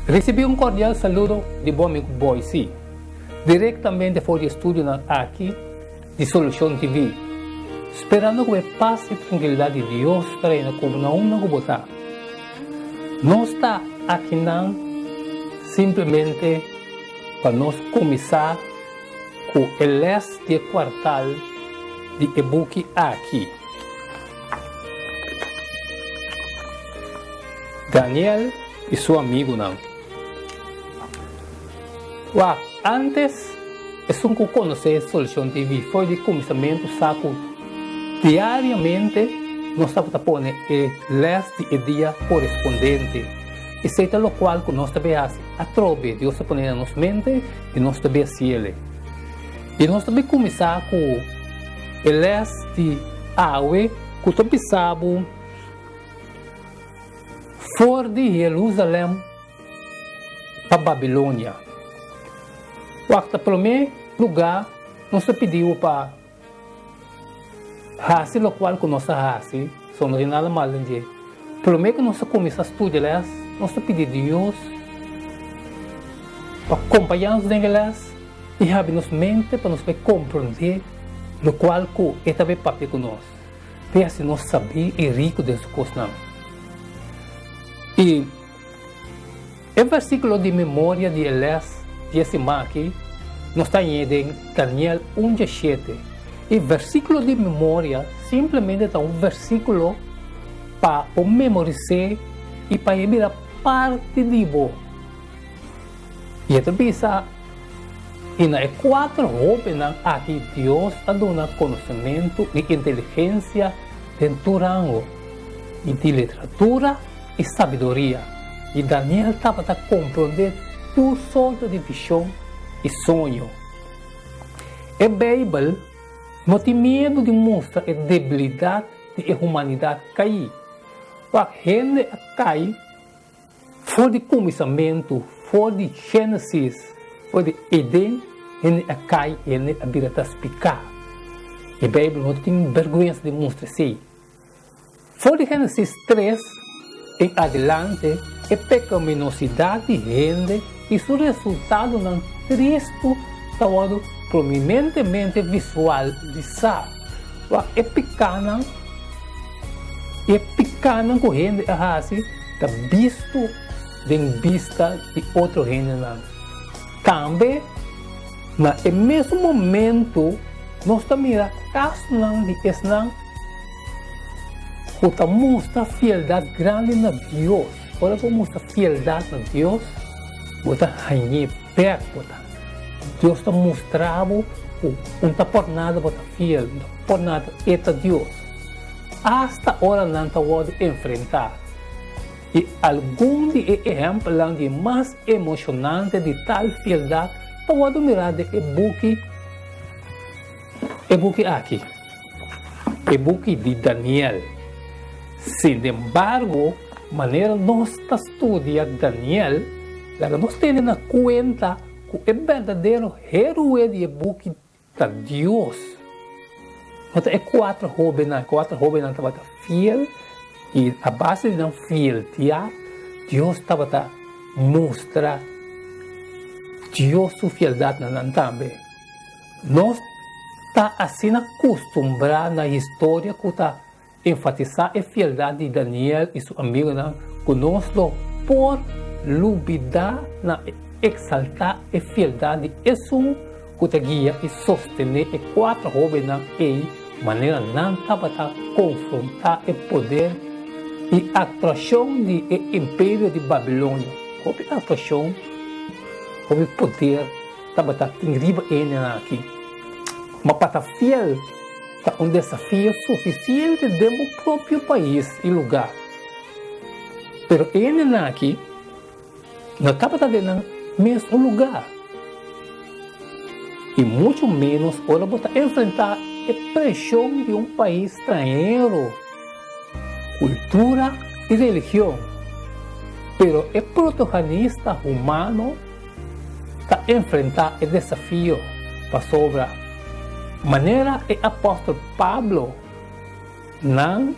Ricibi un cordial saludo di bo amigo Boysie, directamente for di e studionan aki di Solucion TV, sperando cu e paz y tranquilidad di Dios ta reina cu bo na unda cu bo ta. Nos ta akinan simplemente pa nos cuminsa cu e les di e cuartal di e buki aki. Daniel i su amigunan. Wak, ántes esun ku konosé Solucion TV for di kuminsamentu sa ku diariamente nos tabata pone e lès di e dia korespondente. Esei ta lokual ku nos ta bay hasi atrobe. Dios ta pone na nos mente i nos ta bay hasiel. I nos ta bay kuminsá ku e lès di awe ku ta bisa bo. For di Jerusalem pa Babilonia. Wak ta promé lugá nos ta pidi bo pa hasi lokual ku nos a hasi, so no tin nada mal den dje. Promé ku nos a kuminsá studia les, nos ta pidi Dios pa kompañá nos den e les i habri nos mente pa nos por komprondé lokual ku e ta bay papia ku nos. P'e hasi nos sabí i riku den su kosnan. I e versíkulo di memoria di e lès di e siman akí nos ta hañ'é den Daniel un diashete. E versíkulo di memoria simplemente ta un versíkulo pa bo memoris'é i pa e bira parti di bo. I e ta bisa, I na e kuater hóbennan aki Dios a duna konosementu i inteligensia den tur rango, i di literatura i sabiduria. I Daniel tabata komprondé tur sorto di vishon i soño. E Beibel no tin miedu di mustra e debilidat di e humanidat kaí. Wak hende a kai For di kuminsamentu, for di Génesis, for di Edén, hende a kai, hende a bira ta spiká. E Beibel no tin bèrgwensa di mustra esei. For di Génesis tres en adelante, e pekaminosidad di hende i su resultadonan tristu ta wòrdu prominentemente visualisá. Wak e pikánan. E pikánan ku hende a hasi ta bisto den bista di otro hendenan. Tambe na e mesun momentu nos ta mira kasonan di esnan ku ta mustra fieldat grandi na Dios. Ora bo mustra fieldat na Dios, bo ta hañ'é bèk. Bo ta, Dios ta mustra bo ku un ta por nada bo ta fiel, un ta por nada e ta Dios. Asta ora nan ta wòrdu enfrentá. I algun di e ehèmpelnan di mas emoshonante di tal fieldat ta wòrdu mirá den e buki e buki aki, e buki di Daniel. Sinembargo, manera nos ta studia Daniel, laga nos tene na kuenta ku e berdadero héroe di e buki Ta Dios. No ta e kuater hóbennan. E kuater hóbennan tabata fiel i a base di nan fieldiat, Dios tabata mustra Dios su fieldat na nan tambe. Nos ta asina kustumbrá na historia ku ta Enfatisá e fieldat di Daniel i su amigunan ku nos lo por lubidá na eksaltá e fieldat di esun ku ta guia i sostené e kuater hóbennan ei manera nan tabata konfrontá e poder i aktuashon di e Imperio di Babilonia. Hopi aktuashon, hopi poder tabata tin riba e hendenan aki. Ma pa ta fiel Ta un desafio sufisiente den bo propio pais i lugá. Pero e hendenan aki no tabata den nan mes un lugá. I muchu ménos ora bo ta enfrentá e preshon di un pais stranhero, kultura i religion. Pero e protagonista humano ta enfrentá e desafio pasobra, manera e apòstel Pablo nan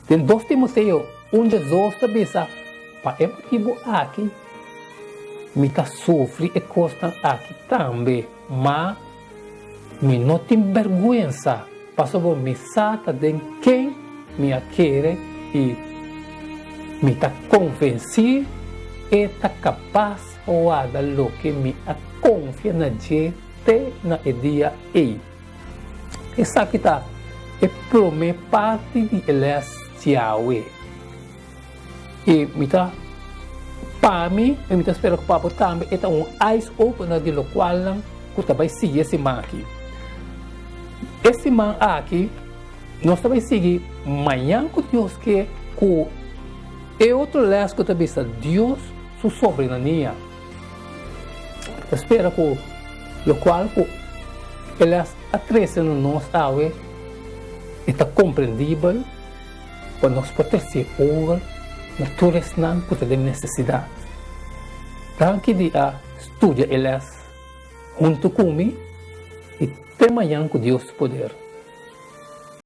den dos Timoteo un diesdos ta bisa. Pa e motibu aki mi ta sufri e kosnan aki tambe, ma mi no tin bèrgwensa, pasobra mi sa ta den ken mi a kere i mi ta konvensí e ta kapas pa warda loke mi a konfia na dje te na e dia ei. Esaki ta e promé parti di e lès djawe. I mi ta, pa mi, i mi ta spera ku pa bo tambe, e ta un eyes opener di lokualnan ku ta bai sigui e siman aki. E siman aki nos ta bai sigui mañan ku Dios ke ku e otro lès ku ta bisa Dios su soberania. Mi ta spera ku lokual ku e lès a trese na nos awe e ta komprendibel. Pa nos por trese over na tur esnan ku ta den nesesidat. Danki di a studia e lès huntu ku mi i te mañan ku Dios su poder.